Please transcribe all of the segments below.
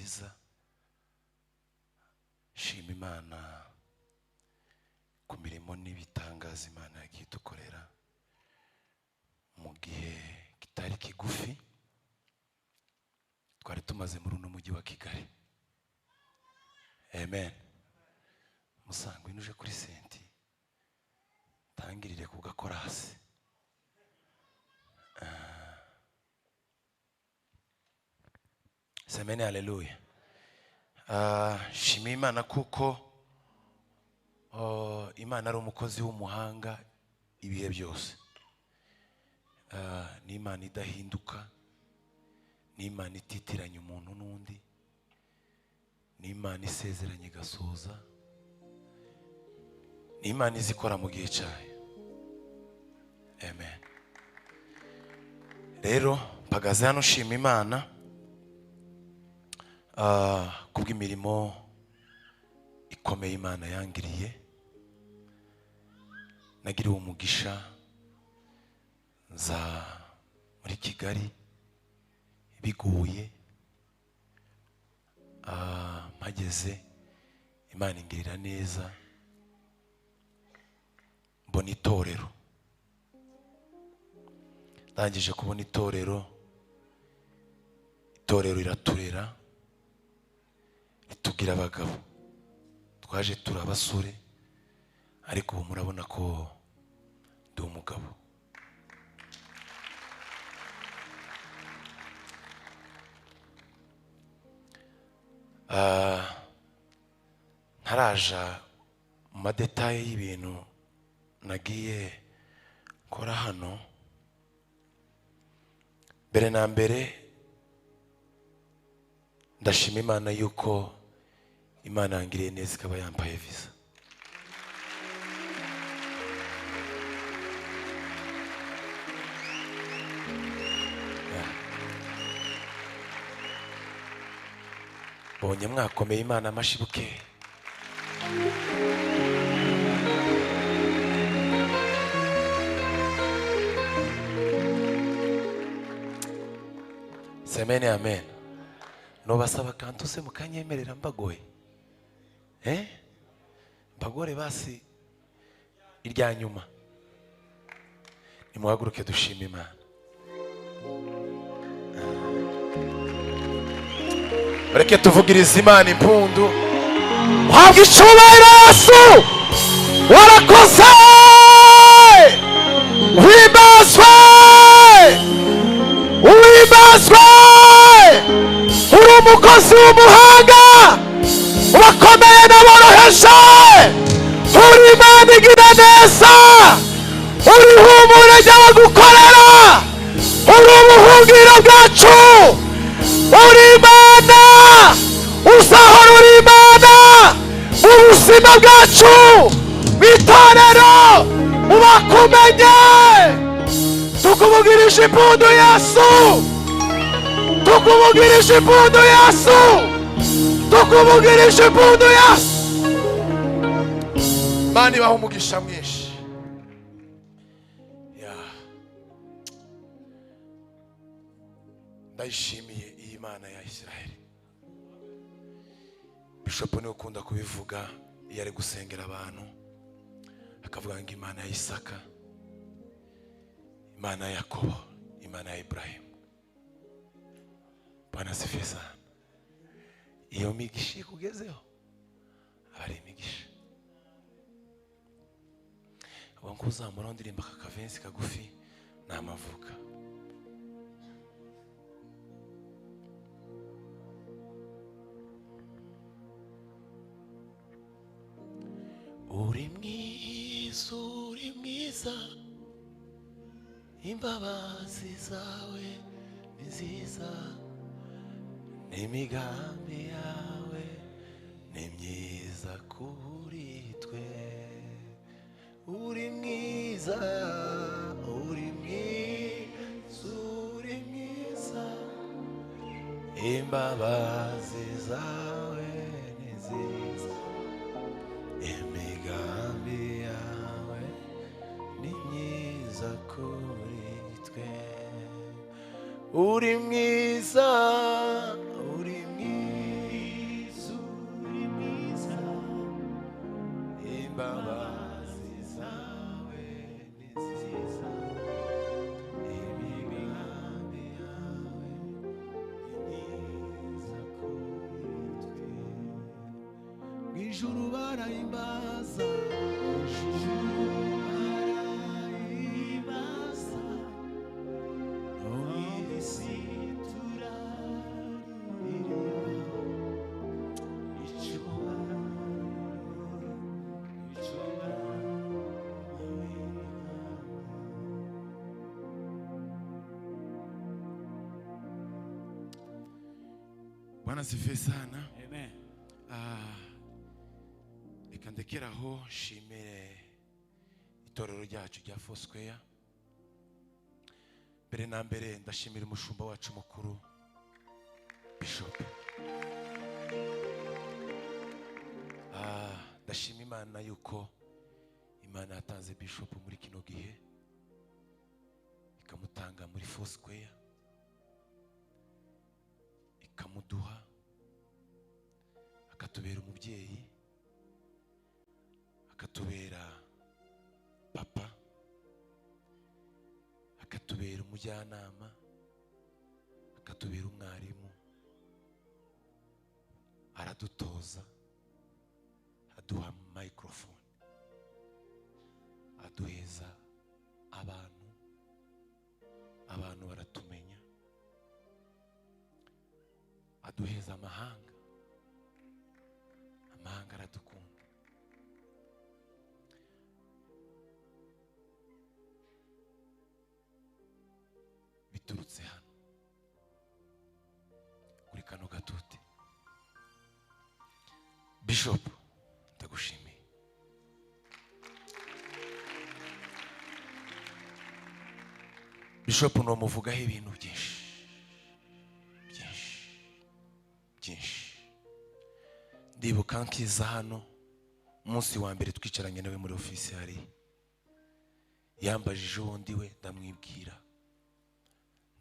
nziza. Shima Imana ku mirimo n'ibitangaza Imana yagiye idukorera mu gihe kitari kigufi twari tumaze muri uno mujyi wa Kigali. Amen. Musangwe nuje kuri senti tangirire ku gakorasi. Semene haleluya. Shima Imana kuko Imana ari umukozi w'umuhanga ibihe byose. Ni Imana idahinduka, ni Imana ititiranya umuntu n'undi, ni Imana isezeranye igasoza, ni Imana izikora mu gihe cyayo. Amen. Rero mpagaze hano shima Imana kubw'imirimo ikomeye Imana yangiriye. Nagiriwe umugisha nza muri Kigali biguye, mpageze Imana ingirira neza, mbona itorero. Ndangije kubona itorero, itorero iraturera, ritugira abagabo. Twaje turi abasore, ariko ubu murabona ko ndi umugabo. Ntaraja mu madetaye y'ibintu nagiye nkora hano. Mbere na mbere ndashima Imana yuko Imana yangiriye neza ikaba yampaye visa. Bonye mwakomeye Imana amashibuke. Semene amen. Nobasaba kantu se mukanyemerera mbagoye. Mbagore basi irya nyuma. Nimuhaguruke dushima Imana. Bareke tuvugirize Imana impundu. Uhabwe icyubahiro Yesu, warakoze, uhimbazwe, uhimbazwe, uri umukozi w'umuhanga, ubakomeye n'aboroheje, uri Imana igira neza, uri ihumure ry'abagukorera, uri ubuhungiro bwacu, uri Imana, uzahora uri Imana mu buzima bwacu, mu itorero, mu bakumenye. Tukuvugirije impundu Yesu, tukuvugirije impundu Yesu, tukuvugirije impundu Yesu. Imana ibahe umugisha mwinshi. Ndayishimiye iyi Mana ya Israeli. Bishop niwe ukunda kubivuga iyo ari gusengera abantu, akavuga ngo Imana ya Isaka, Imana ya Yakobo, Imana ya Ibrahim. Bwana asifiwe sana. Iyo migisha ikugezeho aba ari imigisha. Ubwo nkuzamura ndirimba aka kavensi kagufi ni amavuka. Uri mwiza, uri mwiza, imbabazi zawe ni nziza, n'imigambi yawe ni myiza kuri twe. Uri mwiza, uri mwiza, uri mwiza, imbabazi zawe ni nziza, imigambi yawe ni myiza kuri twe. Uri mwiza, uri mwiza, ijuru barahimbaza, ijuru barahimbaza, no mu isi turaririmba icyubahiro, icyubahiro. Bwana asifiwe sana. Amen. Reka ndekeraho nshimire itorero ryacu rya Foursquare. Mbere na mbere ndashimira umushumba wacu mukuru Bishop. Ndashima Imana yuko Imana yatanze Bishop muri kino gihe, ikamutanga muri Foursquare, ikamuduha akatubera umubyeyi, akatubera papa, akatubera umujyanama, akatubera umwarimu, aradutoza, aduha microphone, aduheza abantu, abantu baratumenya, aduheza amahanga, amahanga aradukunda. Biturutse hano kuri kano gatute. Bishop, ndagushimiye. Bishop nomuvugaho ibintu byinshi byinshi byinshi. Ndibuka nkiza hano umunsi wa mbere twicaranye nawe muri ofisi, hari yambajije uwo ndi we, ndamwibwira.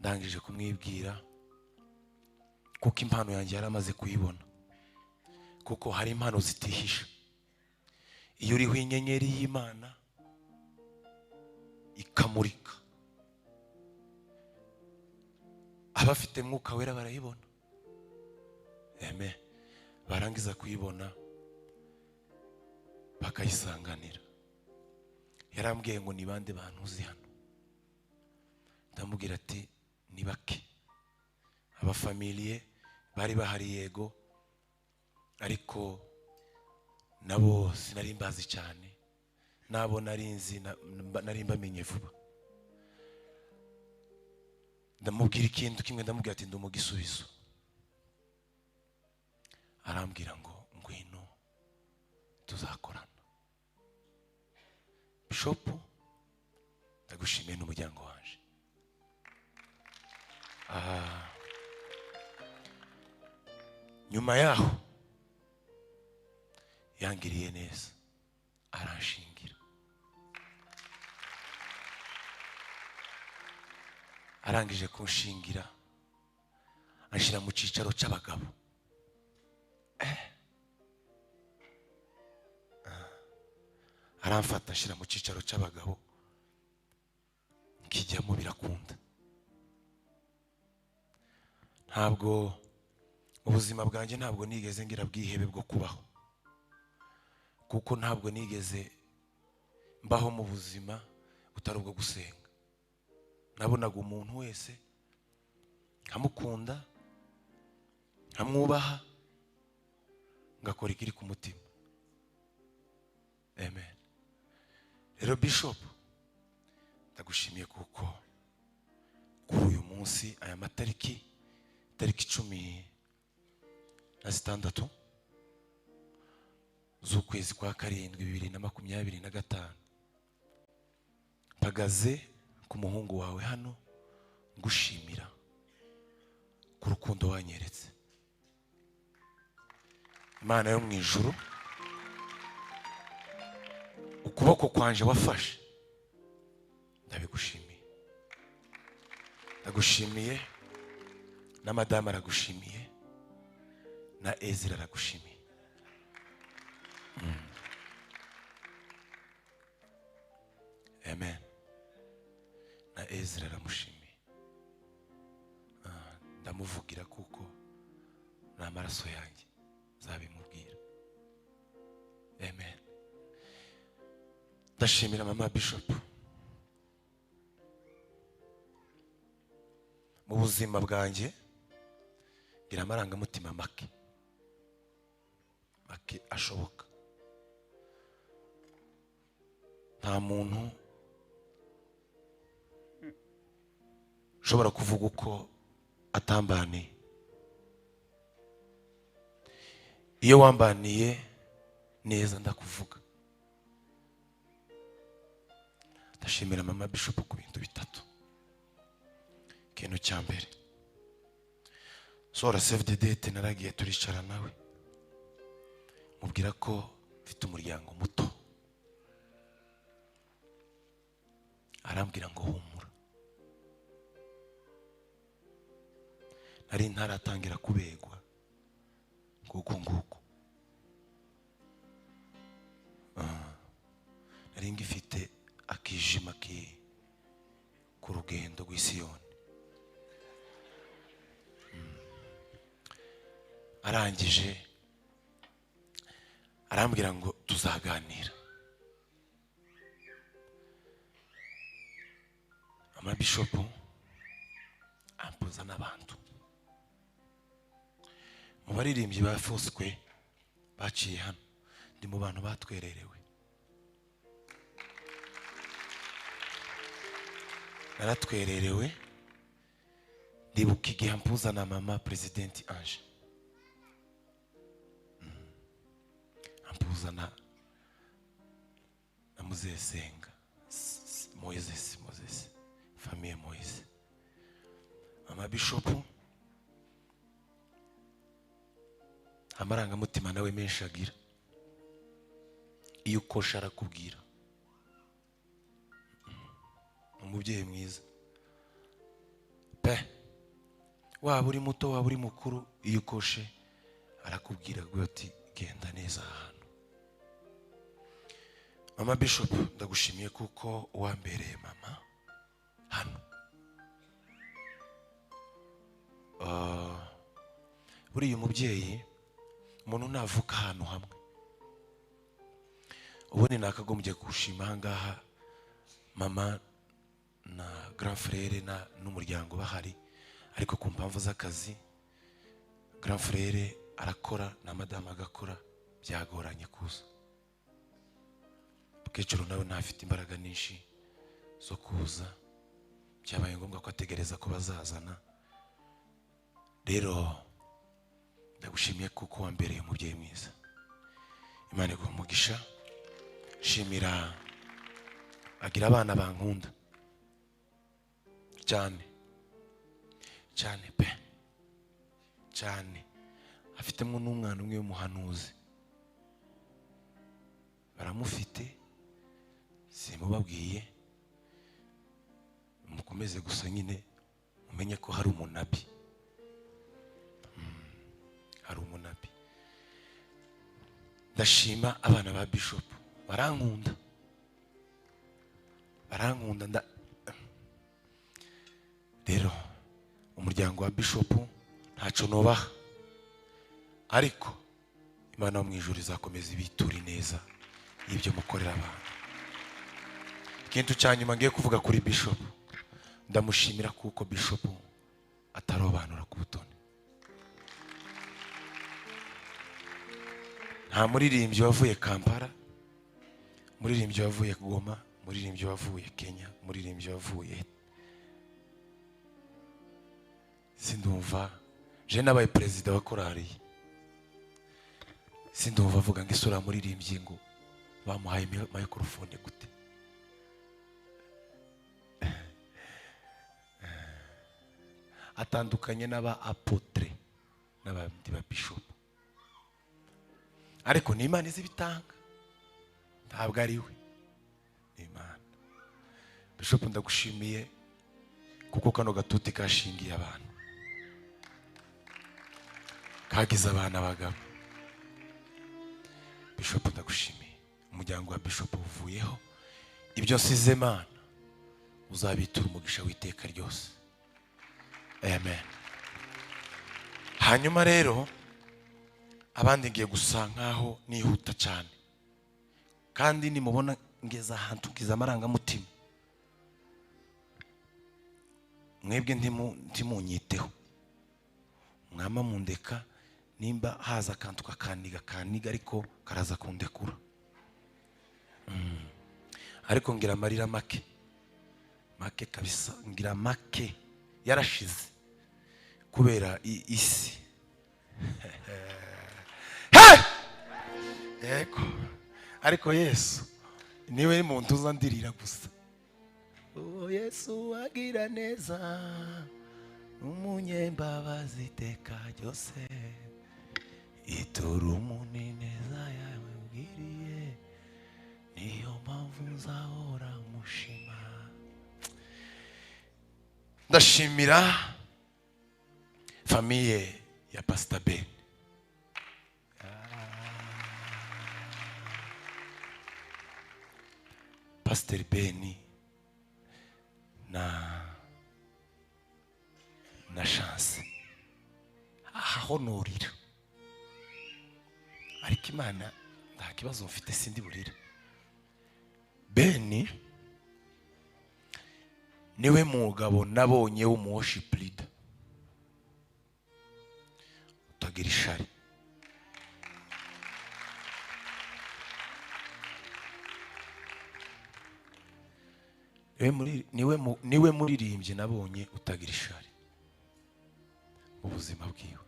Ndangije kumwibwira kuko impano yanjye yaramaze kuyibona, kuko hari impano zitihisha. Iyo uriho inyenyeri y'Imana ikamurika, abafite mwuka wera barayibona. Amen. Barangiza kuyibona bakayisanganira. Yarambwiye ngo ni bande bantu uzi hano? Ndamubwira ati ni bake. Abafamiliye bari bahari yego, ariko nabo sinari mbazi cyane, nabo nari nzi nari mbamenye vuba. Ndamubwira ikintu kimwe, ndamubwira ati ndi umugisubizo. Arambwira ngo ngwino tuzakorana. Bishop, ndagushimiye n'umuryango wanje. Nyuma yaho yangiriye neza, aranshingira. Arangije kunshingira anshyira mu cyicaro cy'abagabo. Aramfata ashyira mu cyicaro cy'abagabo, nkijyamo birakunda. Ntabwo ubuzima bwanjye ntabwo nigeze ngira bwihebe bwo kubaho, kuko ntabwo nigeze mbaho mu buzima butari ubwo gusenga. Nabonaga umuntu wese nkamukunda, nkamwubaha, ngakora ikiri ku mutima. Amen. Rero Bishop, ndagushimiye kuko kuri uyu munsi, aya matariki, tariki 16 z'ukwezi kwa 7 2025, mpagaze ku muhungu wawe hano ngushimira ku rukundo wanyeretse. Imana yo mu ijuru, ukuboko kwanje wafashe, ndabigushimiye. Ndagushimiye na madame aragushimiye, na Ezra aragushimiye. Amen. Na Ezra aramushimiye. Ndamuvugira kuko ni amaraso yanjye, nzabimubwira. Amen. Ndashimira mama Bishop. Mu buzima bwanjye ngira amarangamutima make make ashoboka. Nta muntu ushobora kuvuga uko atambaniye. Iyo wambaniye neza ndakuvuga. Ndashimira mama Bishop ku bintu bitatu. Ikintu cya mbere, sora save the date, naragiye turicara nawe mubwira ko mfite umuryango muto. Arambwira ngo humura. Nari ntaratangira kubegwa nguko nguko. Nari ngifite akijima ki ku rugendo rw'Isiyoni. Arangije arambwira ngo tuzaganira. Ama Bishop ampuza n'abantu mu baririmbyi ba Fosque baciye hano, ndi mu bantu batwererewe. Naratwererewe. Ndibuka igihe ampuza na mama President Ange, ampuza na Muzesenga Moises, famille Moise. Mama Bishop amarangamutima nawe menshi agira. Iyo ukosha arakubwira. Umubyeyi mwiza pe, waba uri muto waba uri mukuru, iyo ukoshe arakubwira ati genda neza ahantu. Mama Bishop ndagushimiye kuko wambereye mama hano. Buriya umubyeyi umuntu navuka ahantu hamwe, ubundi nakagombye gushima ahangaha mama na grand frère na n'umuryango bahari, ariko ku mpamvu z'akazi grand frère arakora na madame agakora, byagoranye kuza. Bukecuru nawe ntafite imbaraga nyinshi zo kuza, byabaye ngombwa ko ategereza ko bazazana. Rero ndagushimiye kuko wambereye umubyeyi mwiza. Imana iguhe umugisha. Shimira agira abana bankunda cyane cyane pe cyane. Afitemo n'umwana umwe w'umuhanuzi, baramufite, simubabwiye, mukomeze gusa nyine mumenye ko hari umunabi. Hari umunabi. Ndashima abana ba Bishop barankunda, barankunda. Rero umuryango wa Bishop ntaco nobaha, ariko Imana mu ijuru izakomeza ibitura neza ibyo mukorera abantu. Ikintu cya nyuma ngiye kuvuga kuri Bishop, ndamushimira kuko Bishop atarobanura ku butoni. Nta muririmbyi wavuye Kampala, muririmbyi wavuye Goma, muririmbyi wavuye Kenya, muririmbyi wavuye sindumva. Je nabaye president wa korali, sindumva avuga ngo isura muririmbyi ngo bamuhaye microphone gute. Atandukanye n'aba apotre n'abandi ba bishop, ariko ni Imana izibitanga, ntabwo ari we, ni Imana. Bishop ndagushimiye kuko kano gatuti kashingiye abantu, kagize abana bagabo. Bishop ndagushimiye, umuryango wa Bishop uvuyeho, ibyo nsize Mana uzabitura umugisha w'iteka ryose. Amen. Hanyuma rero abandi ngiye gusa nkaho nihuta cyane. Kandi nimubona ngeza ahantu ngize amarangamutima, mwebwe ntimunyiteho, mwama mundeka. Nimba haza akantu kakaniga kaniga, ariko karaza kundekura. Ariko ngira amarira make make kabisa, ngira make yarashize kubera isi. Hey! Yego, ariko Yesu niwe muntu uzandirira gusa. Oh, Yesu agira neza, umunyembabazi iteka ryose, itura umuneza yawe ubwiriye, niyo mpamvu nzahora mushima. Ndashimira famille ya Pastor Ben. Pastor Ben na Chance aho norira, ariko Imana nta kibazo mfite, sindi burira. Ben niwe mugabo nabonye w'umu worship leader utagira ishari. Niwe muririmbyi nabonye utagira ishari mu buzima bwiwe,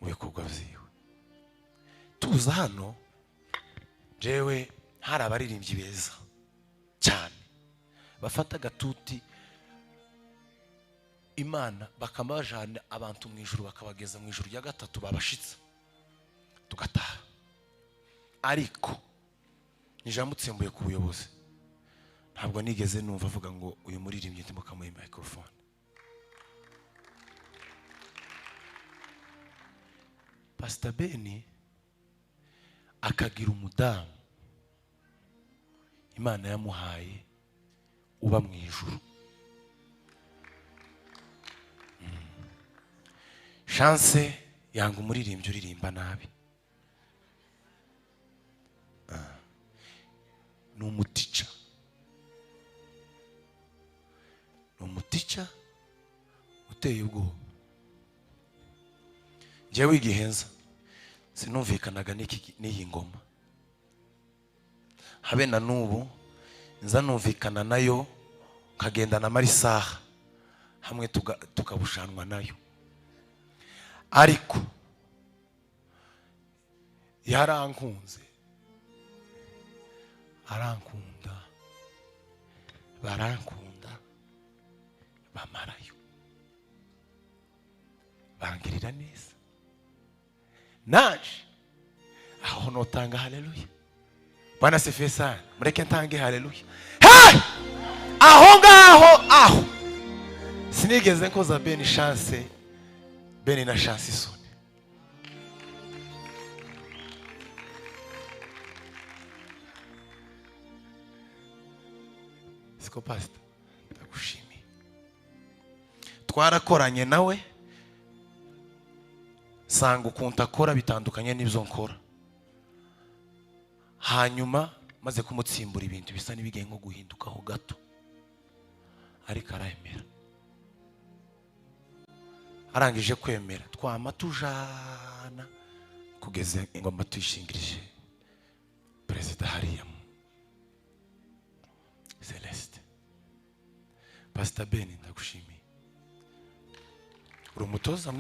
mu bikorwa byiwe. Tuza hano jewe hari abaririmbyi beza cyane bafata agatuti Imana bakamajana abantu mu ijuru, bakabageza mu ijuru rya gatatu babashitsa tugataha. Ariko nijamutsembuye ku buyobozi, ntabwo nigeze numva avuga ngo uyu muririmbyi ntimukamuhe microphone. Pastor Ben akagira umudamu Imana yamuhaye uba mu ijuru. Chance yanga umuririmbyi uririmba nabi. Ni umutica, ni umutica uteye ubwoba. Njyewe igihenza sinumvikanaga n'iyi ngoma, habe na n'ubu nza numvikana nayo, nkagendana marisaha hamwe tukabushanwa nayo. Ariko yarankunze, arankunda, barankunda, bamarayo, bangirira neza. Naje aho notanga haleluya. Bwana sifiwe sana. Mureke ntange haleluya. Hey! Aho ngaho aho sinigeze nkoza Ben Chance, Ben na Chance isoni. Siko pastor, ndagushimiye. Twarakoranye nawe, sanga ukuntu akora bitandukanye n'ibyo nkora. Hanyuma maze kumutsimbura ibintu bisa n'ibigiye nko guhindukaho gato, ariko aremera. Arangije kwemera twama tujana kugeza ingoma tuyishingirije perezida hariya Celeste. Pastor Ben ndagushimiye, uri umutoza.